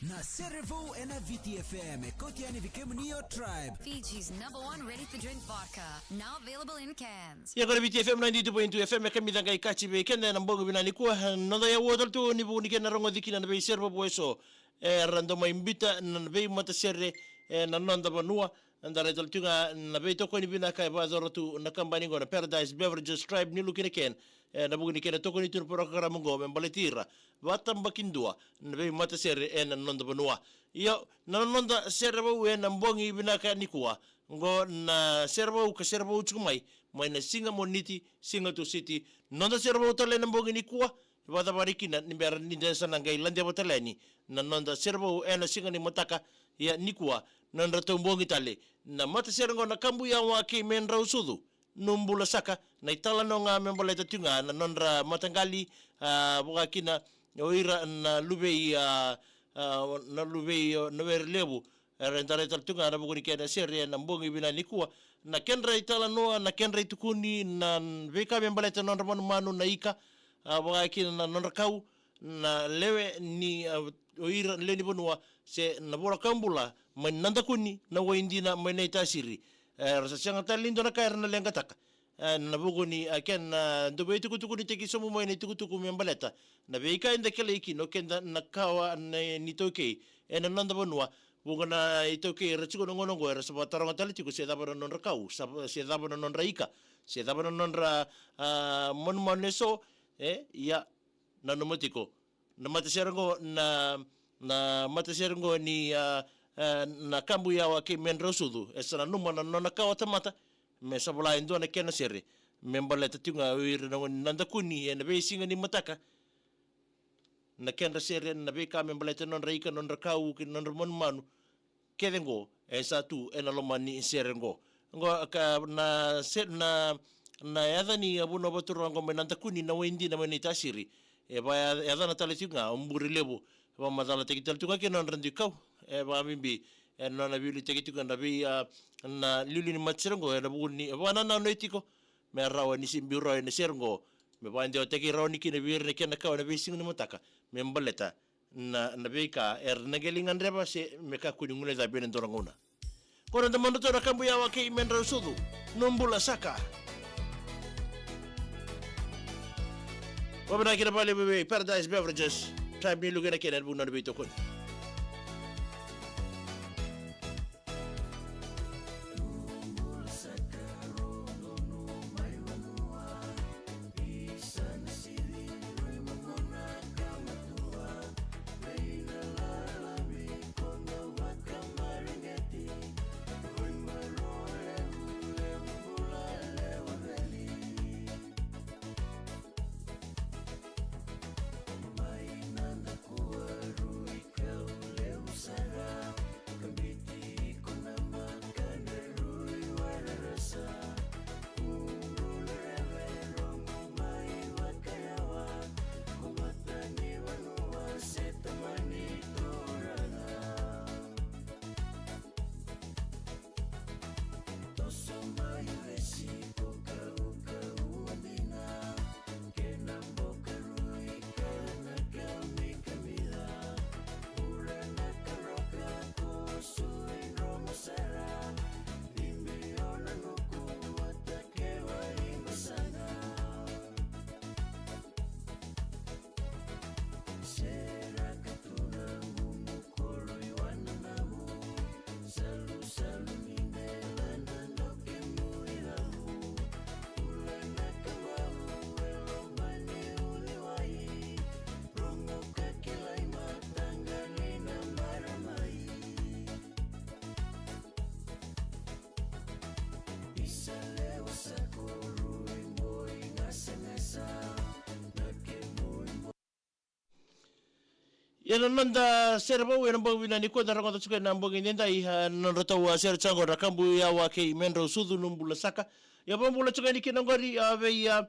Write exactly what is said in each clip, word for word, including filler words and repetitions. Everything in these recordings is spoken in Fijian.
Na Sere Vou ena Viti F M, e kauti yani vei kemuni o Tribe. Fiji's number one ready-to-drink vodka, now available in cans. Ia qo na Viti F M ninety-two point two F M, e kamica qai kaci vei keda ena bogi vinaka nikua. Noda yaua tale tu ni vuku ni kena rogoci kina na veisere vou eso era dau mai biuta na veimatasere ena noda vanua. Eda rai tale tu ga na veitokoni vinaka e vakayacora tu na kabani qo na Paradise Beverages Tribe New Look in a Can, ena vuku ni kena tokoni tu na porokaramu qo me baleti ira vakatabakidua na veimatasere ena noda vanua. Io, na noda sere vou ena bogi vinaka nikua qo, na sere vou ka sere vou tiko mai, mai na siga Moniti, siga Tusiti. Noda sere vou tale ena bogi nikua, vakacavari kina ni bera ni da sa na qai ladeva tale yani na noda sere vou ena siga ni mataka. Ia nikua, nodratou bogi tale na matasere qo na Kabuyawa kei Medrausucu, Nubula Saka, na italanoa ga me baleta tu ga na nodra mataqali, a, vaka kina o ira na luvei, a, a, na luvei, a, na Were Levu, era rai tale tu ga ena vuku ni kena sere ena bogi vinaka nikua. Na kedra italanoa, na kedra itukuni, na veika me baleta na nodra manumanu, na ika, a, vaka kina na nodra kau, na lewe ni, a, o ira na lewe ni vanua, se na vola kau bula mai Nadakuni, na Waidina mai Naitasiri. E, era sa sega tale ni dua na ka era na leqataka. E, na vuku ni, a, kena, a, dau veitukutukunitaki sobu mai na itukutuku me baleta na veika eda kilai kina o keda na kawa na, ni iTaukei ena noda vanua. Vuqa na iTaukei era tiko na gauna oqo era sa vakataroga tale tiko se cava na nodra kau, sa, se cava na nodra ika, se cava na nodra, a, manumanu eso. E, ia, nanuma tiko na matasere qo, na, na matasere qo ni, a, a, na Kabuyawa kei Medrausucu, e sa nanuma na nona kawa tamata me sa vola e dua na kena sere me baleta tu ga o ira na gone ni Nadakuni ena veisiga ni mataka. Na kedra sere, na veika me baleta na nodra ika, na nodra kau kei na nodra manumanu, kece qo e sa tu ena loma ni sere qo. Qo ka na se-, na, na yaca ni, a, vanua vaturaga qo mai Nadakuni, na Waidina mai Naitasiri. E vakayacana tale tiko ga o Bure Levu. E vakamacalataki tale tiko ga kina na nodra dui kau. E vakabibi ena nona veiliutaki tiko ga na vei, a, na liuliu ni matasere qo ena vuku ni, e vakanananu tiko me rawa ni se biu rawa ena sere qo, me vakadewataki rawa ni kina vei ira na kena kawa ena veisiga ni mataka me baleta na, na veika era na qai lai gadreva se me kakua ni guilecavi ena dua na gauna. Qo na domodratou na Kabuyawa kei Medrausucu, Nubula Saka. Vakavinavinaka kina vakalevu vei Paradise Beverages, Tribe New Look in a Can, ena vuku ni nona veitokoni. Ia na noda sere vou ena bogi vinaka nikua da rogoca tiko ena bogi edaidai, a, na nodratou, a, sere tiko qo na Kabuyawa kei Medrausucu, Nubula Saka. Ia vakabula tiko yani kina qori, a, vei, a,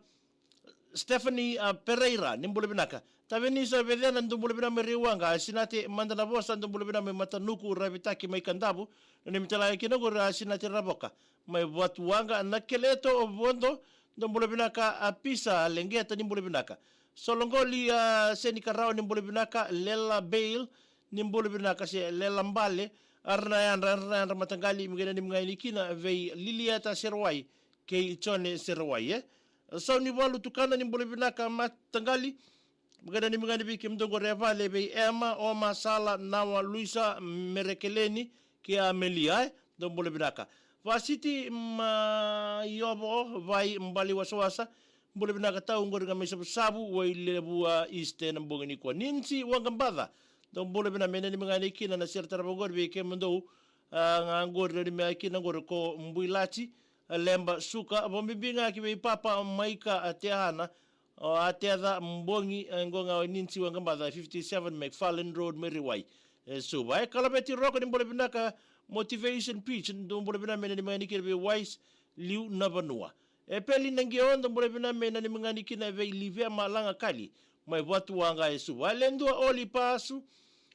Stephanie, a, Pereira, ni bula vinaka. Tavenisa Vecena, dou bula vinaka mai Raiwaqa. A Sinate Madanavosa, dou bula vinaka mai Matanuku. Ravitaki mai Kadavu, na neimami tale ga kina qori a Sinate Ravoka mai Vatuwaqa. Na Keleto Vodo, dou bula vinaka. A Pisa Leqeta, ni bula vinaka. Soloqoli, a, Seni Karawa, ni bula vinaka. Lela Bale, ni bula vinaka se lela bale, ara na yadra, ara na yadra mataqali, me qai nanumi ga yani kina vei Lilieta Serewai kei Jone Serewai, e. Saunivalu Tukana, ni bula vinaka mataqali, me qai nanumi ga yani vei kemudou qori e vale, vei Ema, Oma, Sala, Nawa, Luisa, Merekeleni kei Amelia, e. Dou bula vinaka. Vasiti Maiovo, Vai Bali Wasawasa, bula vinaka tau, qori ga mai Savusavu, Wailevu, a, East ena bogi nikua. Ninsi Waqabaca, dou bula vinaka, me nanumi ga yani kina na sere tarava qori vei kemudou, a, ga qori nanumi ga kina qori ko Builati, a, Leba Suka, vakabibi ga ki vei Papa Maika, a, Teahana, o Ateaca Bogi, e, qo ga o Ninsi Waqabaca, fifty-seven McFarlane Road, Meriwai, e, Suva. E, Kalaveti Roko, ni bula vinaka, Motivation Beach, dou bula vinaka, me nanumi ga yani kina vei Wise Liu Navanua. E, Peli Naqio, dou bula vinaka, me nanumi ga yani kina vei Livia Malagakali mai Vatuwaqa, e, Suva. E, Ledua Oli Pasu,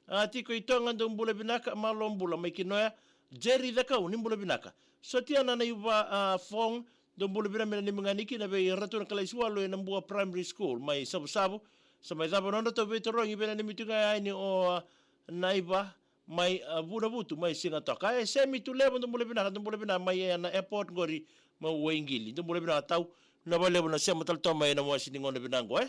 a, tiko i Toga, dou bula vinaka, malo bula mai Kinoya. Jerry Cakau, ni bula vinaka. Sotia Nanaiva, a, Fong, dou bula vinaka, me nanumi ga yani kina vei Ratu Nakalaisiwalu ena Bua Primary School mai Savusavu. Sa mai cava nodratou veitarogi, me nanumi tu ga yani o, a, Naiva mai, a, Vunavutu mai Sigatoka. E, Semi Tulevu, dou bula vinaka, dou bula vinaka mai ena airport qori mai Waiqili. Dou bula vinaka tau, vinaka vakalevu na sema tale toka mai ena iwase ni gauna vinaka qo, e.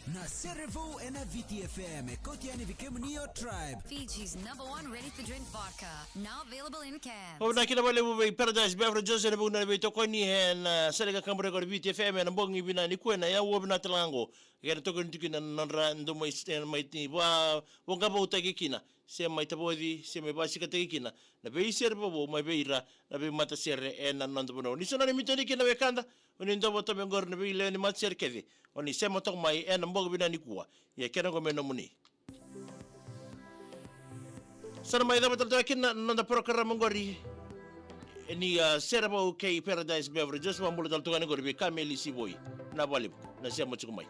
Na sere vou ena Viti F M, e kauti yani vei kemuni o Tribe. Fiji's number one ready-to-drink vodka, now available in cans. Vakavinavinaka vakalevu vei Paradise Beverages ena vuku ni veitokoni ena sere ka kabureka o Viti F M ena bogi vinaka nikua, ena aua vinaka tale ga qo. Kena tokoni tiko na nodra dau mai, e, mai ti va, vagavautaki kina, se mai tavoci, se mai vasikataki kina na veisere vovou mai vei ira na veimatasere ena noda vanua. Ni sa nanumi tu yani kina na wekada, o ni dau vata mai qori na veilewe ni matasere kece o ni sema toka mai ena bogi vinaka nikua. Ia kena qo me nomuni. Sa na mai cava tale toka kina na noda porokaramu qori ni, a, sere vou kei Paradise Beverages. Vakabula tale toka yani qori vei Kameli Sivoi. Vinaka vakalevu na sema tiko mai.